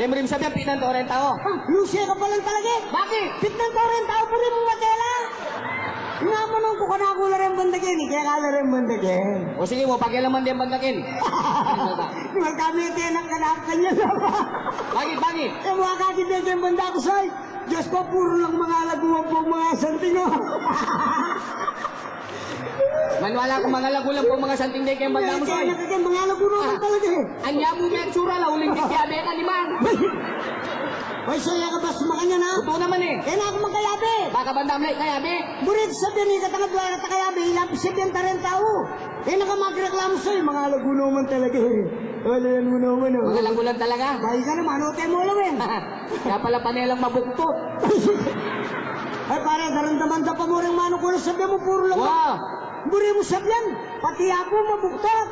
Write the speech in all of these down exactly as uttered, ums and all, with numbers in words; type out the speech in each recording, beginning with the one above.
E mu rin sabian, pitnan to reng tau. Ah, lusi ka pa lang talaga e. Bakit? Pitnan to reng tau, buri mu matela. Nga manung ku kanaku la reng banda keni, keka la reng banda keni. O sige mu, pakialaman deng banda keni. Di ba kami tenang kanap kanya la? Bakit, bakit? E mu akakit deng banda ku, Soy. Diyos ko, puro lang mangalaguan pong mga santing, o. Maniwala ku, mangalagu lang pong mga santing deng keng banda mu, Soy. Kaya nga, kaya mangalagu naman talaga e. Anya mu meng itsura la, uling di kiyabe ka ni Mang. Ay, Soy, e ka bas makanyan, a. Tutu naman e. E na ku mangkayabe. Baka banda mu la ikayabe. Buri ku sabian, ikatang adwa reta kayabe, ila pin sabian ta reng tau. E na ka magreklamu, Soy, mangalagu naman talaga e. Wala yan mu naman, o. Mangalagu lang talaga. Bayi ka naman, o, te mu lawen. Kaya pala panelang mabuktot. Ay, pare, daramdaman da pa mu reng manung kulan, sabian mu puro lang. Wa. Buri mu sabian, pati Apu mabuktot.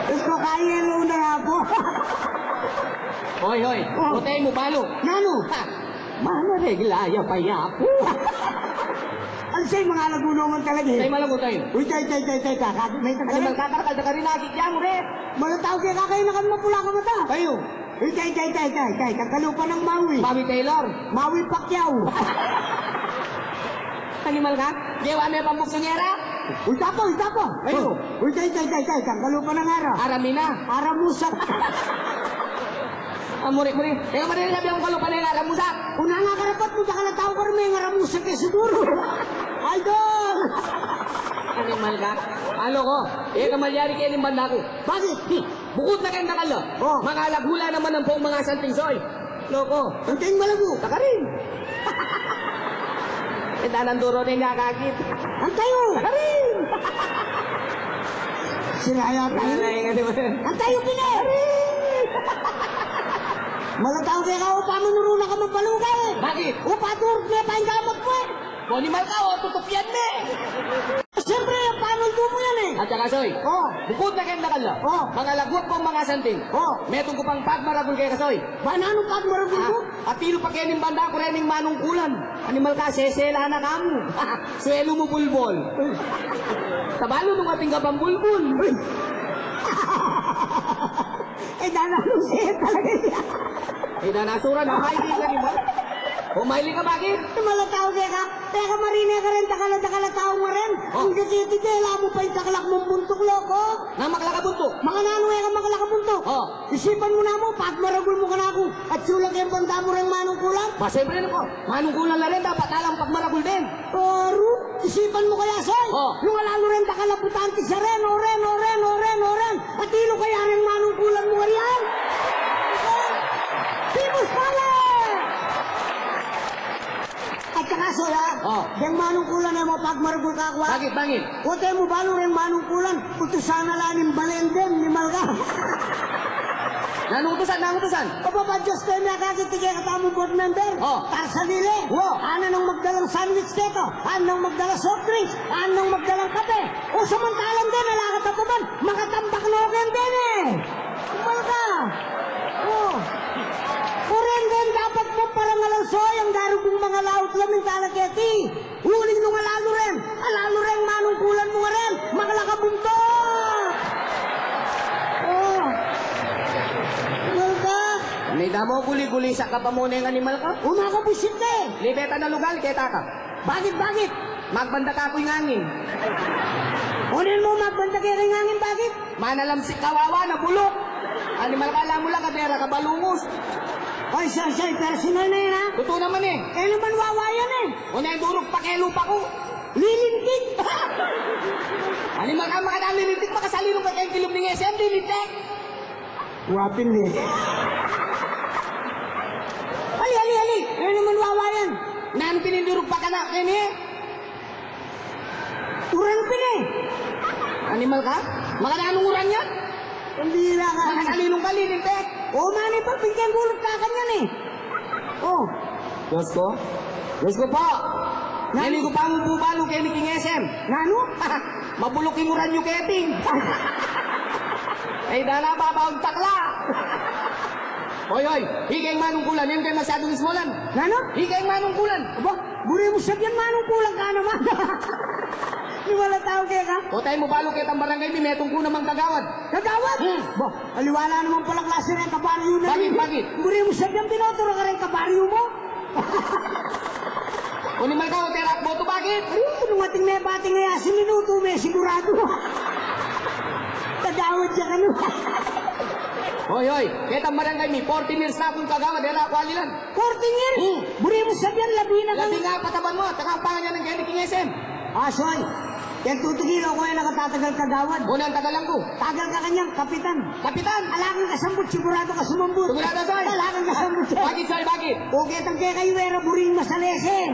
Diyos ko, kaya lu na nga po. Hoy, hoy. O. Putay mu, balu. Nanu? Ha! Mana regla ya pa ya po. Ay, Soy, mangalagu naman talaga e. Tay, malagu, tay. Uy, tay, tay, tay, tay, kaka, may Animal ka, karakal da ka rin, nakikita mu rin. Malatau ke, kaka, e na kami mapula ka mata. Kayu. Uy, tay, tay, tay, tay, tay, kakalupa nang Maui. Maui Taylor. Maui Pacquiao. Animal ka? Gewa me pambuksungera? Uy, tapa, uy, tapa. Kayu. Uy, tay, tay, tay, tay, kakalupa nang Ara. Aramina. Aramusak. Ah, muri, muri. Teka, mari na sabi ang kalupa na yung aramusak. Una nga karapat mu, baka natau ka rin, may aramusak e siguru. Idol! Animal ka? Alo ko. E ka malyari keni ing banda ku. Bakit? Hi, bukut na keng dakal la. O. Mangalagu la naman ampong mga santing, Soy. Loko. Antay malagu. Taka rin. E, danan duro na ing akakit. Antay, o. Taka rin. Sira yata ini. Wala yung ano. Antay, o, pine. Malatau ke ka, o, pamanuru na ka mapaluga e. Bakit? O, paturut me pa ing gamot mu e. Animal ka, o, tutupian me. Siyempre, panuldu mu yan e. At saka, Soy, o, bukut na keng dakal la. O. Mangalagu ampong mga santing. O. Metung ku pang pagmaragul keka, Soy. Ba, nanung pagmaragul mu? Ah, atilu pa keni ing banda ku reng manungkulan. Animal ka, sesela na ka mu. Suelu mu bulbul. Tabalu nung ating ka pang bulbul. E, dana nung seta. E, dana sura na, maili ka ni ba? O, maili ka, bakit? Malatau ke ka. Teka, marine ka rin, dakal a dakal a tau nga rin. O. Ang gagiti de, ala mu pa ing taklak mung buntuk, loko. Na maklak a buntuk? Makananu e ka maklak a buntuk? O. Isipan mu namu, pagmaragul mu kanaku. Atsu la keng banda mu reng manungkulan. Ba, siyempre na ku. Manungkulan la rin, dapat alang pagmaragul din. Aru, isipan mu kaya, Soy? O. Nung ala lu reng dakal a butante sa ren, o ren, o ren, o ren, o ren. Atilu kaya reng manungkulan mu ngarian? Pimus pala! At saka, Soy, a? O. Deng manungkulan e mu pagmaragul kaku, a? Bakit, bakit? Kota e mu balu reng manungkulan, utusan na la ning balen den, animal ka. Nanung utusan, nanung utusan? Aba, ba, Diyos ko, e mi akakit ing kekatamung board member. O. Tarsalile. Wa. Anan nang magdalang sandwich keto, anan nang magdalang soft drinks, anan nang magdalang kape. O, samantalang den, ala ka tapuban, makatambak no ken den e. Animal ka. O. O ren den, dapat mu parangalan, Soy, angga rugyan mangalaut la mintala keti. Uling nung ala lu ren, ala lu reng manungkulan mu nga ren, maklak a buntuk! O. Animal ka? Nida mu, guli-guli sa ka pa mu neng animal ka? Uma ka, buisit ka e! Libeta na lugal, keta ka. Bakit, bakit? Magbanda ka ku ing angin. Onen mu magbanda keka ing angin, bakit? Manalamsik kawawa na buluk. Animal ka, ala mu la, kadera ka balungus. Oy, Soy, Soy, personal na yan, ha? Tutu naman e. E naman wawa yan e. Onen duruk pa ke lupa ku. Lilintik. Animal ka, makadaan lilintik, makasalinung ka keng kilub ning S M, lilintik. Wa pin e. Ali, ali, ali. E naman wawa yan. Nanu pin ing duruk pa kanaku keni? Uran pin e. Animal ka? Makadanung uran yan? Pambira ka. Makasalinung ka, lilintik. O, mani pa, pin keng gulut ka kanyan e. O. Diyos ko? Diyos ko po! Nanu? Nanu ku pa mu bubalu keni king S M? Nanu? Mabuluk ing uran yu keti. Ay, dana, babaung takla. Oy, oy, ikeng manungkulan, e mu keng masyadung ismolan. Nanu? Ikeng manungkulan. Aba, buri mu sabian manungkulan ka naman. Ni wala tau Teka. O tamu mu balu ketang barangay mi, metung ku namang kagawad. Kagawad? Hmm. Ba, aliwa la naman pala klase reng kabaryu na. Bakit, rin. Bakit? Buri mu sabian, binoto ra ka reng kabaryu mu? Animal ka, o tera boto, bakit? Ay, nung ating mebati ngeni, asin minutu, me siguradu. Kagawad ya kanu. Hoy, hoy, ketang barangay mi, fourteen years na kung kagawad, e la ku alilan. Fourteen years? Hmm. Buri mu sabian, labi na. Labi kang nga pataban mu, taka pangan ya nang keni king S M. Asoy, keng tutuki lo ku e na ka tatagal kagawad. O nung tagalan ku? Tagal ka kanyang kapitan. Kapitan? Ala kang kasambut, siguradu ka sumambut. Siguradu, Soy? Ala kang kasambut. Bakit, Soy, bakit? O ketang kekayu, e ra buring masalesen.